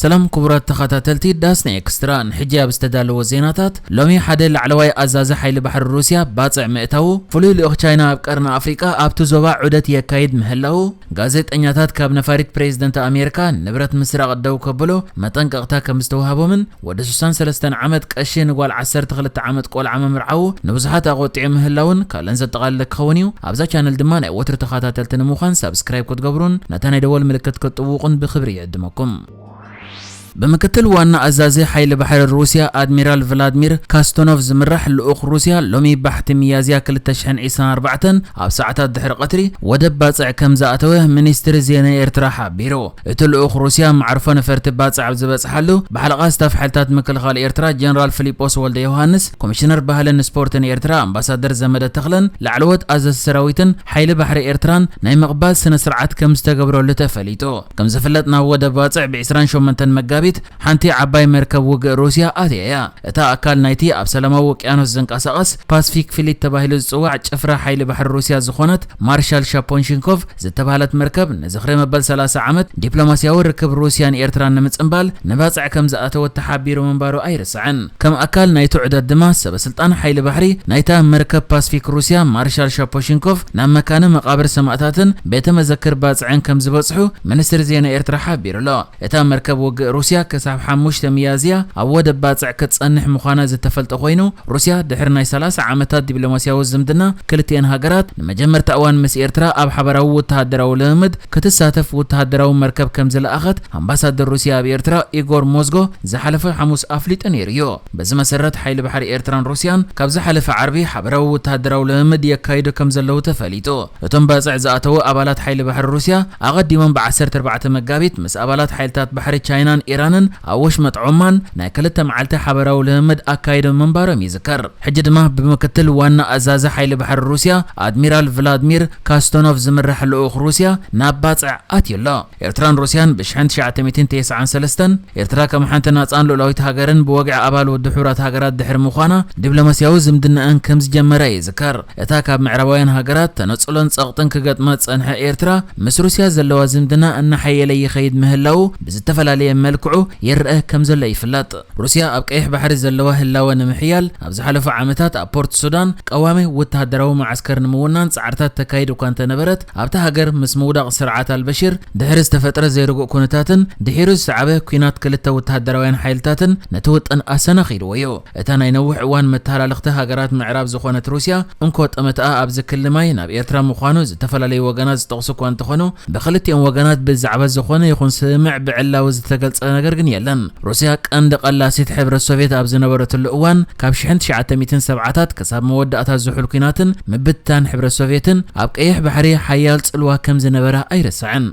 ሰላም ክቡራት ተኸታተልቲ ዳስና ኤክስትራ፣ ንሕጂ ኣብ ዝተዳለወ ዜናታት፣ ሎሚ ሓደ ላዕለዋይ ኣዛዚ ሓይሊ ባሕሪ ሩስያ ባጽዕ ምእታዉ፣ ፍሉይ ልኡኽ ቻይና ኣብ ቀርኒ ኣፍሪቃ ኣብቲ ዞባ ዑደት የካይድ ምህላዉ፣ ጋዜጠኛታት ካብ ነፋሪት ፕሬዝደንት ኣሜሪካ ንብረት ምስራቕ ደው ከብሎ መጠንቀቕታ ከም ዝተዋህቦምን፣ ወዲ ስሳን ሰለስተን ዓመት ቀሺ ንጓል ዓሰርተ ክልተ ዓመት ቆልዓ ምምርዓዉ ንብዙሓት ኣቖጢዑ ምህላዉን ካልእን ዘጠቓልል ክኸውን እዩ። ኣብዛ ቻነል ድማ ናይ ወትሩ ተኸታተልቲ ንምዃን ሳብስክራይብ ክትገብሩን ነታ ናይ ደወል ምልክት ክትጥውቑን ብኽብሪ ይዕድመኩም። ብምክትል ዋና ኣዛዚ ሓይሊ ባሕሪ ሩስያ ኣድሚራል ቭላድሚር ካስቶኖቭ ዝምራሕ ልኡኽ ሩስያ ሎሚ ባሕቲ ሚያዝያ ክልተ ሽሕን ዕስራን ኣርባዕተን ኣብ ሰዓታት ድሕሪ ቀትሪ ወደብ ባጽዕ ከም ዝኣተወ ሚኒስትሪ ዜና ኤርትራ ሓቢሩ። እቲ ልኡኽ ሩስያ መዓርፎ ነፈርቲ ባጽዕ ኣብ ዝበጽሓሉ፣ ብሓለቓ ስታፍ ሓይልታት ምክልኻል ኤርትራ ጀነራል ፊሊጶስ ወልደ ዮሃንስ፣ ኮሚሽነር ባህልን ስፖርትን ኤርትራ ኣምባሳደር ዘመደ ተኽለን ላዕለዎት ኣዘዝቲ ሰራዊትን ሓይሊ ባሕሪ ኤርትራን ናይ ምቕባል ስነ ስርዓት ከም ዝተገብረሉ ተፈሊጡ። ከም ዝፍለጥ፣ ናብ ወደብ ባጽዕ ብዕስራን ሸሞንተን መጋቢት ሓንቲ ዓባይ መርከብ ውግእ ሩስያ ኣትያ እያ። እታ ኣካል ናይቲ ኣብ ሰላማዊ ውቅያኖስ ዝንቀሳቐስ ፓስፊክ ፍሊት ተባሂሉ ዝጽዋዕ ጭፍራ ሓይሊ ባሕሪ ሩስያ ዝኾነት ማርሻል ሻፖንሺንኮቭ ዝተባህለት መርከብ፣ ንዝኽሪ መበል ሰላሳ ዓመት ዲፕሎማስያዊ ርክብ ሩስያን ኤርትራን ንምጽንባል ንባጽዕ ከም ዝኣተወት ተሓቢሩ ምንባሩ ኣይርሳዕን። ከም ኣካል ናይቲ ዑደት ድማ፣ ሰበ ስልጣን ሓይሊ ባሕሪ ናይታ መርከብ ፓስፊክ ሩስያ ማርሻል ሻፖንሺንኮቭ ናብ መካነ መቓብር ሰማእታትን ቤተ መዘክር ባጽዕን ከም ዝበጽሑ ሚኒስትሪ ዜና ኤርትራ ሓቢሩ ኣሎ። እታ መርከብ ውግእ ሩስያ ክሳብ ሓሙሽተ ሚያዝያ ኣብ ወደብ ባጽዕ ክትጸንሕ ምዃና ዝተፈልጠ ኮይኑ፣ ሩስያ ድሕሪ ናይ ሰላሳ ዓመታት ዲፕሎማስያዊ ዝምድና ክልቲኤን ሃገራት፣ ንመጀመርታ እዋን ምስ ኤርትራ ኣብ ሓበራዊ ወተሃደራዊ ልምምድ ክትሳተፍ ወተሃደራዊ መርከብ ከም ዝለኣኸት ኣምባሳደር ሩስያ ኣብ ኤርትራ ኢጎር ሞዝጎ ዝሓለፈ ሓሙስ ኣፍሊጡ ነይሩ እዩ። በዚ መሰረት፣ ሓይሊ ባሕሪ ኤርትራን ሩስያን ካብ ዝሓለፈ ዓርቢ ሓበራዊ ወተሃደራዊ ልምምድ የካይዱ ከም ዘለዉ ተፈሊጡ። እቶም ባጽዕ ዝኣተዉ ኣባላት ሓይሊ ባሕሪ ሩስያ፣ ኣቐዲሞም ብ ዓሰርተ ኣርባዕተ መጋቢት ምስ ኣባላት ሓይልታት ባሕሪ ቻይናን ኢራንን ኣብ ወሽመጥ ዖማን ናይ ክልተ መዓልቲ ሓበራዊ ልምምድ ኣካይዶም ምንባሮም ይዝከር። ሕጂ ድማ ብምክትል ዋና ኣዛዚ ሓይሊ ባሕሪ ሩስያ ኣድሚራል ቭላድሚር ካስቶኖቭ ዝምራሕ ልኡኽ ሩስያ ናብ ባጽዕ ኣትዩ ኣሎ። ኤርትራን ሩስያን ብ ሽሕን ትሽዓተ ሚእትን ተስዓን ሰለስተን፣ ኤርትራ ከም ሓንቲ ናጻን ልኡላዊት ሃገርን ብወግዒ ኣባል ውድብ ሕቡራት ሃገራት ድሕሪ ምዃና፣ ዲፕሎማስያዊ ዝምድናኣን ከም ዝጀመራ ይዝከር። እታ ካብ ምዕራባውያን ሃገራት ተነጽሎን ጸቕጥን ክገጥማ ዝጸንሐ ኤርትራ፣ ምስ ሩስያ ዘለዋ ዝምድና እናሓየለ ይኸይድ ምህላዉ ብዝተፈላለየ መልክዑ ይረአ ከም ዘሎ ይፍለጥ። ሩስያ ኣብ ቀይሕ ባሕሪ ዘለዋ ህላወ ንምሕያል፣ ኣብ ዝሓለፉ ዓመታት ኣብ ፖርት ሱዳን ቀዋሚ ወተሃደራዊ መዓስከር ንምውናን ጻዕርታት ተካይድ እኳ እንተነበረት፣ ኣብታ ሃገር ምስ ምውዳቕ ስርዓት ኣልበሽር ድሕሪ ዝተፈጥረ ዘይርጉእ ኩነታትን ድሒሩ ዝሰዓበ ኲናት ክልተ ወተሃደራውያን ሓይልታትን ነቲ ውጥን ኣሰናኺልዎ እዩ። እታ ናይ ነዊሕ እዋን መተሃላለኽቲ ሃገራት ምዕራብ ዝኾነት ሩስያ፣ እንኮ ጠመትኣ ኣብዚ ክሊ ማይ ናብ ኤርትራ ምዃኑ ዝተፈላለዩ ወገናት ዝጠቕሱ እኳ እንተኾኑ፣ ብክልቲኦም ወገናት ብዛዕባ ዝኾነ ይኹን ስምምዕ ብዕላዊ ዝተገልጸ ነገር ግን የለን። ሩስያ ቀንዲ ቀላሲት ሕብረት ሶቭየት ኣብ ዝነበረትሉ እዋን፣ ካብ ሽሕን ትሽዓተ ሚእትን ሰብዓታት ክሳብ መወዳእታ ዝሑል ኲናትን ምብትታን ሕብረት ሶቭየትን፣ ኣብ ቀይሕ ባሕሪ ሓያል ጽልዋ ከም ዝነበራ ኣይርሳዕን።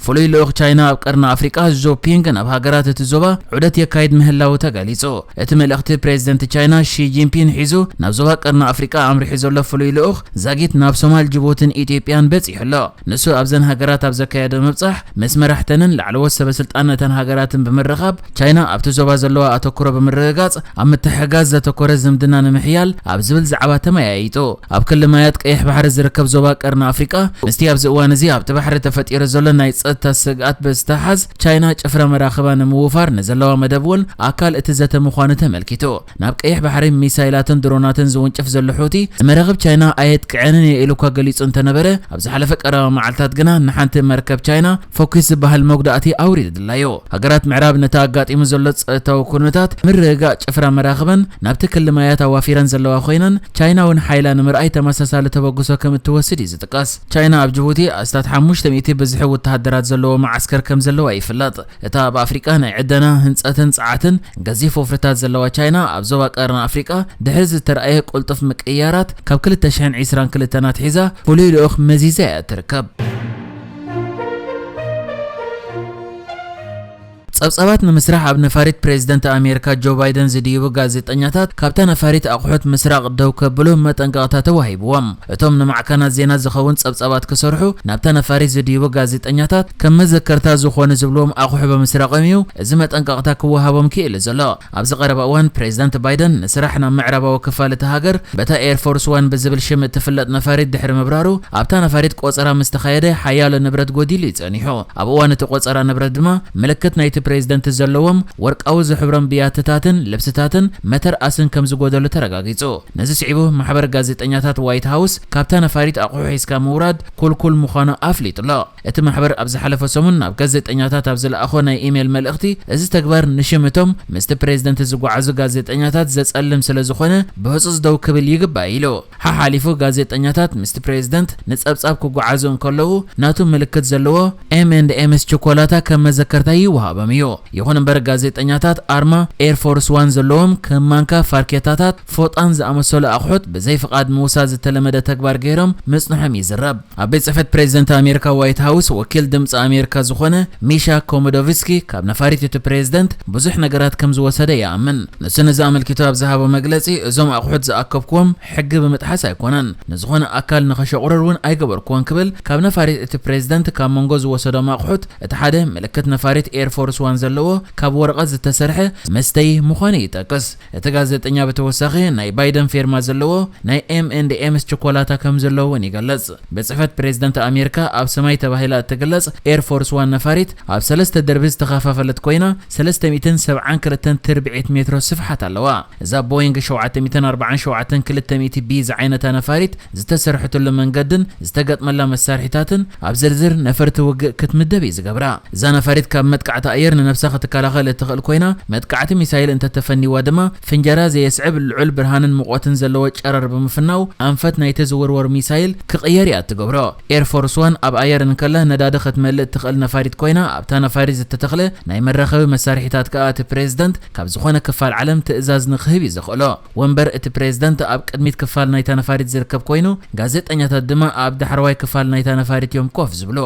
ፍሉይ ልኡኽ ቻይና ኣብ ቀርኒ ኣፍሪቃ ዞ ፒንግ ናብ ሃገራት እቲ ዞባ ዑደት የካይድ ምህላዉ ተገሊጹ። እቲ መልእኽቲ ፕሬዝደንት ቻይና ሺ ጂንፒን ሒዙ ናብ ዞባ ቀርኒ ኣፍሪቃ ኣምሪሑ ዘሎ ፍሉይ ልኡኽ ዛጊት ናብ ሶማል፣ ጅቡትን ኢትዮጵያን በጺሑ ኣሎ። ንሱ ኣብዘን ሃገራት ኣብ ዘካየዶ ምብጻሕ፣ ምስ መራሕተንን ላዕለዎት ሰበ ስልጣን እተን ሃገራትን ብምርኻብ፣ ቻይና ኣብቲ ዞባ ዘለዋ ኣተኩሮ ብምርግጋጽ፣ ኣብ ምትሕግጋዝ ዘተኮረ ዝምድና ንምሕያል ኣብ ዝብል ዛዕባ ተመያይጡ። ኣብ ክሊ ማያት ቀይሕ ባሕሪ ዝርከብ ዞባ ቀርኒ ኣፍሪቃ፣ ምስቲ ኣብዚ እዋን እዚ ኣብቲ ባሕሪ ተፈጢሩ ዘሎ ናይ ጸጥታ ስግኣት ብዝተሓዝ፣ ቻይና ጭፍራ መራኽባ ንምውፋር ንዘለዋ መደብ እውን ኣካል እቲ ዘተ ምዃኑ ተመልኪቱ። ናብ ቀይሕ ባሕሪ ሚሳይላትን ድሮናትን ዝውንጭፍ ዘሎ ሑቲ፣ ንመራኽብ ቻይና ኣየጥቅዐንን እየ ኢሉ እኳ ገሊጹ እንተነበረ፣ ኣብ ዝሓለፈ ቀረባ መዓልታት ግና ንሓንቲ መርከብ ቻይና ፎኪስ ዝበሃል መጉዳእቲ ኣውሪዱላ እዩ። ሃገራት ምዕራብ ነቲ ኣጋጢሙ ዘሎ ጸጥታዊ ኩነታት ምርግጋእ ጭፍራ መራኽበን ናብቲ ክሊ ማያት ኣዋፊረን ዘለዋ ኮይነን፣ ቻይና እውን ሓይላ ንምርኣይ ተመሳሳሊ ተበግሶ ከም እትወስድ እዩ ዝጥቀስ። ቻይና ኣብ ጅቡቲ ኣስታት ሓሙሽተ ሚእቲ ብዝሒ ወተሃደራት ዘለዎ መዓስከር ከም ዘለዋ ይፍለጥ። እታ ኣብ ኣፍሪቃ ናይ ዕደና፣ ህንጸትን ጸዓትን ገዚፍ ወፍርታት ዘለዋ ቻይና፣ ኣብ ዞባ ቀርኒ ኣፍሪቃ ድሕሪ ዝተረኣየ ቅልጡፍ ምቅይያራት፣ ካብ ክልተ ሽሕን ዕስራን ክልተን ኣትሒዛ ፍሉይ ልኡኽ መዚዛ እያ ትርከብ። ጸብጻባት ንምስራሕ ኣብ ነፋሪት ፕሬዝደንት ኣሜሪካ ጆ ባይደን ዝድይቡ ጋዜጠኛታት ካብታ ነፋሪት ኣቑሑት ምስራቕ ደው ከብሉ መጠንቀቕታ ተዋሂብዎም። እቶም ንማዕከናት ዜና ዝኸውን ጸብጻባት ክሰርሑ ናብታ ነፋሪት ዝድይቡ ጋዜጠኛታት ከም መዘከርታ ዝኾኑ ዝብልዎም ኣቑሑ ብምስራቖም እዩ እዚ መጠንቀቕታ ክወሃቦም ክኢሉ ዘሎ። ኣብዚ ቀረባ እዋን ፕሬዝደንት ባይደን ንስራሕ ናብ ምዕራባዊ ክፋል እታ ሃገር በታ ኤር ፎርስ ዋን ብዝብል ሽም እትፍለጥ ነፋሪት ድሕሪ ምብራሩ ኣብታ ነፋሪት ቆጸራ ምስ ተኻየደ ሓያሎ ንብረት ጎዲሉ እዩ ጸኒሑ። ኣብ እዋን እቲ ቆጸራ ንብረት ድማ ምልክት ናይቲ ፕሬዝደንት ዘለዎም ወርቃዊ ዝሕብሮም ብያትታትን ልብስታትን መተርኣስን ከም ዝጎደሉ ተረጋጊጹ። ነዚ ስዒቡ ማሕበር ጋዜጠኛታት ዋይት ሃውስ ካብታ ነፋሪት ኣቑሑ ሒዝካ ምውራድ ኩልኩል ምዃኑ ኣፍሊጡ ኣሎ። እቲ ማሕበር ኣብ ዝሓለፈ ሰሙን ናብ ጋዜጠኛታት ኣብ ዝለኣኾ ናይ ኢሜይል መልእኽቲ፣ እዚ ተግባር ንሽም እቶም ምስቲ ፕሬዝደንት ዝጓዓዙ ጋዜጠኛታት ዘጸልም ስለ ዝኾነ ብህጹጽ ደው ክብል ይግባእ ኢሉ። ሓሓሊፉ ጋዜጠኛታት ምስቲ ፕሬዝደንት ንጸብጻብ ክጓዓዙ እንከለዉ ናቱ ምልክት ዘለዎ ኤም ኤንድ ኤምስ ቸኮላታ ከም መዘከርታ ይወሃቦም እዩ። ይኹን እምበር ጋዜጠኛታት ኣርማ ኤር ፎርስ ዋን ዘለዎም ከም ማንካ፣ ፋርኬታታት፣ ፎጣን ዝኣመሰሉ ኣቑሑት ብዘይ ፍቓድ ምውሳድ ዝተለመደ ተግባር ገይሮም ምጽንሖም ይዝረብ። ኣብ ቤት ጽሕፈት ፕሬዝደንት ኣሜሪካ ዋይት ሃውስ ወኪል ድምፂ ኣሜሪካ ዝኾነ ሚሻ ኮሞዶቭስኪ ካብ ነፋሪት እቲ ፕሬዝደንት ብዙሕ ነገራት ከም ዝወሰደ ይኣምን። ንሱ ነዚ ኣመልኪቱ ኣብ ዝሃቦ መግለጺ እዞም ኣቑሑት ዝኣከብኩዎም ሕጊ ብምጥሓስ ኣይኮነን፣ ንዝኾነ ኣካል ንኸሸቑርር እውን ኣይገበርኩዎን ክብል ካብ ነፋሪት እቲ ፕሬዝደንት ካብ መንጎ ዝወሰዶም ኣቑሑት እቲ ሓደ ምልክት ነፋሪት ኤር ፎርስ ዋን ዘለዎ ካብ ወረቐት ዝተሰርሐ መስተይ ምዃኑ ይጠቅስ። እቲ ጋዜጠኛ ብተወሳኺ ናይ ባይደን ፌርማ ዘለዎ ናይ ኤም ኤንድ ኤምስ ቸኮላታ ከም ዘለዎ እውን ይገልጽ። ቤት ጽሕፈት ፕሬዝደንት ኣሜሪካ ኣብ ሰማይ ተባሂላ እትግለጽ ኤር ፎርስ ዋን ነፋሪት ኣብ ሰለስተ ደርቢ ዝተኸፋፈለት ኮይና ሰለስተ ሚእትን ሰብዓን ክልተን ትርብዒት ሜትሮ ስፍሓት ኣለዋ። እዛ ቦይንግ ሸውዓተ ሚእትን ኣርባዓን ሸውዓተን ክልተ ሚእቲ ቢ ዝዓይነታ ነፋሪት ዝተሰርሐትሉ መንገድን ዝተገጥመላ መሳርሒታትን ኣብ ዝርዝር ነፈርቲ ውግእ ክትምደብ እዩ ዝገብራ። እዛ ነፋሪት ካብ መጥቃዕቲ ኣየር ንነብሳ ክትከላኸል እትኽእል ኮይና፣ መጥቃዕቲ ሚሳይል እንተተፈኒዋ ድማ ፍንጀራ ዘየስዕብ ልዑል ብርሃንን ሙቐትን ዘለዎ ጨረር ብምፍናው ኣንፈት ናይቲ ዝውርወር ሚሳይል ክቕየር እያ እትገብሮ። ኤር ፎርስ ዋን ኣብ ኣየር እንከላ ነዳዲ ክትመልእ እትኽእል ነፋሪት ኮይና፣ ኣብታ ነፋሪት ዝተተኽለ ናይ መራኸቢ መሳርሒታት ከኣ እቲ ፕሬዝደንት ካብ ዝኾነ ክፋል ዓለም ትእዛዝ ንክህብ እዩ ዘኽእሎ። ወንበር እቲ ፕሬዝደንት ኣብ ቅድሚት ክፋል ናይታ ነፋሪት ዝርከብ ኮይኑ፣ ጋዜጠኛታት ድማ ኣብ ዳሕረዋይ ክፋል ናይታ ነፋሪት እዮም ኮፍ ዝብሉ።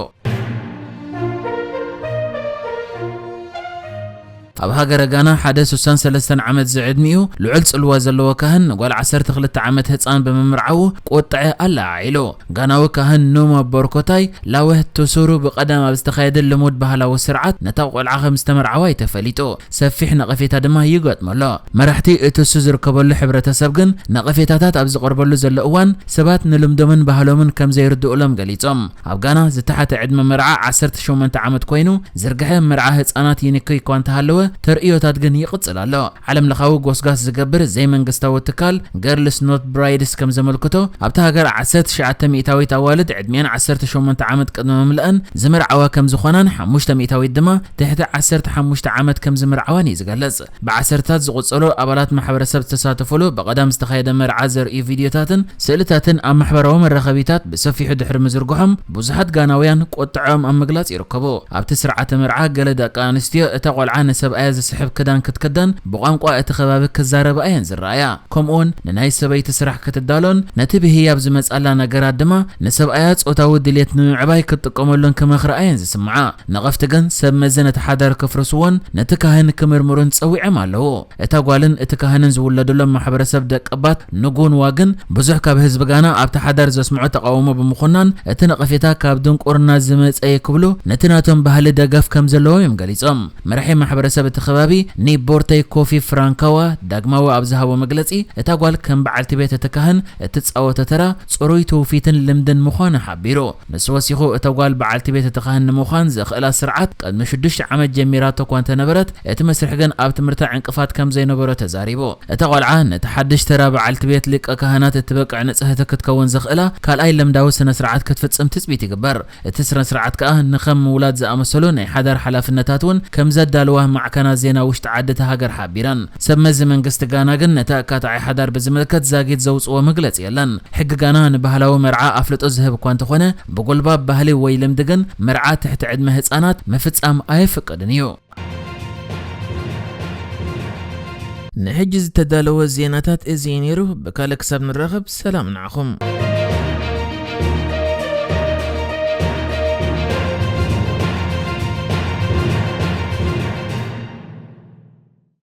ኣብ ሃገረ ጋና ሓደ ስሳን ሰለስተን ዓመት ዝዕድሚኡ ልዑል ጽልዋ ዘለዎ ካህን ንጓል ዓሰርተ ክልተ ዓመት ህጻን ብምምርዓዉ ቁጥዐ ኣለዓዒሉ። ጋናዊ ካህን ኑማ ቦርኮታይ ላወህ ቱሱሩ ብቐደም ኣብ ዝተኻየደ ልሙድ ባህላዊ ስርዓት ነታ ቆልዓ ከም ዝተመርዓዋ እዩ ተፈሊጡ። ሰፊሕ ነቐፌታ ድማ ይገጥሞ ኣሎ። መራሕቲ እቲ እሱ ዝርከበሉ ሕብረተሰብ ግን ነቐፌታታት ኣብ ዝቐርበሉ ዘሎ እዋን ሰባት ንልምዶምን ባህሎምን ከም ዘይርድኡሎም ገሊጾም። ኣብ ጋና ዝተሓተ ዕድመ መርዓ ዓሰርተ ሸሞንተ ዓመት ኮይኑ፣ ዝርግሐ መርዓ ህጻናት ይንኪ እኳ እንተሃለወ፣ ተርእዮታት ግን ይቕጽል ኣሎ። ዓለም ለኻዊ ጎስጋስ ዝገብር ዘይመንግስታዊ ትካል ገርልስ ኖት ብራይድስ ከም ዘመልክቶ፣ ኣብታ ሃገር ዓሰርተ ትሽዓተ ሚእታዊት ኣዋልድ ዕድሚኣን ዓሰርተ ሸሞንተ ዓመት ቅድሚ ምምልኣን ዝምርዓዋ ከም ዝኾናን ሓሙሽተ ሚእታዊት ድማ ትሕቲ ዓሰርተ ሓሙሽተ ዓመት ከም ዝምርዓዋን እዩ ዝገልጽ። ብዓሰርታት ዝቑጸሩ ኣባላት ማሕበረሰብ ዝተሳተፉሉ ብቐዳም ዝተኻየደ መርዓ ዘርእዩ ቪድዮታትን ስእልታትን ኣብ ማሕበራዊ መራኸቢታት ብሰፊሑ ድሕሪ ምዝርግሖም፣ ብዙሓት ጋናውያን ቁጥዐኦም ኣብ ምግላጽ ይርከቡ። ኣብቲ ስርዓተ መርዓ ገለ ደቂ ኣንስትዮ እታ ቆልዓ ንሰብኣያ ዝስሕብ ክዳን ክትክደን፣ ብቋንቋ እቲ ከባቢ ክዛረባ እየን ዝረኣያ። ከምኡውን ንናይ ሰበይቲ ስራሕ ክትዳሎን ነቲ ብህያብ ዝመጻላ ነገራት ድማ ንሰብኣያ ጾታዊ ድሌት ንምዕባይ ክትጥቀመሉን ክመኽራ እየን ዝስምዓ። ነቐፍቲ ግን ሰብ መዚ ነቲ ሓዳር ክፍርስዎን ነቲ ካህን ክምርምሩን ጸዊዖም ኣለዉ። እታ ጓልን እቲ ካህንን ዝውለዱሎም ማሕበረሰብ ደቀባት ንጉንዋ ግን ብዙሕ ካብ ህዝቢ ጋና ኣብቲ ሓዳር ዘስምዖ ተቓውሞ ብምኹናን እቲ ነቐፌታ ካብ ድንቁርና ዝመጸ እዩ ክብሉ ነቲ ናቶም ባህሊ ደገፍ ከም ዘለዎም እዮም ገሊጾም። መራሒ ማሕበረሰብ እቲ ከባቢ ኒቦርተይ ኮፊ ፍራንካዋ ዳግማዊ ኣብ ዝሃቦ መግለጺ እታ ጓል ከም በዓልቲ ቤት እቲ ካህን እትጻወቶ ተራ ጽሩይ ትውፊትን ልምድን ምዃኑ ሓቢሩ። ንሱ ወሲኹ እታ ጓል በዓልቲ ቤት እቲ ካህን ንምዃን ዘኽእላ ስርዓት ቅድሚ ሽዱሽተ ዓመት ጀሚራቶ እኳ እንተነበረት፣ እቲ መስርሕ ግን ኣብ ትምህርታ ዕንቅፋት ከም ዘይነበሮ ተዛሪቡ። እታ ቆልዓ ነቲ ሓድሽ ተራ በዓልቲ ቤት ሊቀ ካህናት እትበቅዕ ንጽህቲ ክትከውን ዘኽእላ ካልኣይ ልምዳዊ ስነ ስርዓት ክትፍጽም ትጽቢት ይግበር። እቲ ስነ ስርዓት ከኣ ንከም ምውላድ ዝኣመሰሉ ናይ ሓዳር ሓላፍነታት እውን ከም ዘዳልዋ ማዕከናት ዜና ውሽጢ ዓዲ እታ ሃገር ሓቢረን። ሰብ መዚ መንግስቲ ጋና ግን ነቲ ኣካታዒ ሓዳር ብዝምልከት ዛጊት ዘውጽዎ መግለጺ የለን። ሕጊ ጋና ንባህላዊ መርዓ ኣፍልጦ ዝህብ እኳ እንተኾነ፣ ብጉልባብ ባህሊ ወይ ልምዲ ግን መርዓ ትሕቲ ዕድመ ህጻናት ምፍጻም ኣይፍቀድን እዩ። ንሕጂ ዝተዳለወ ዜናታት እዚ እዩ ነይሩ። ብካልእ ክሳብ ንራኸብ ሰላም ንዓኹም።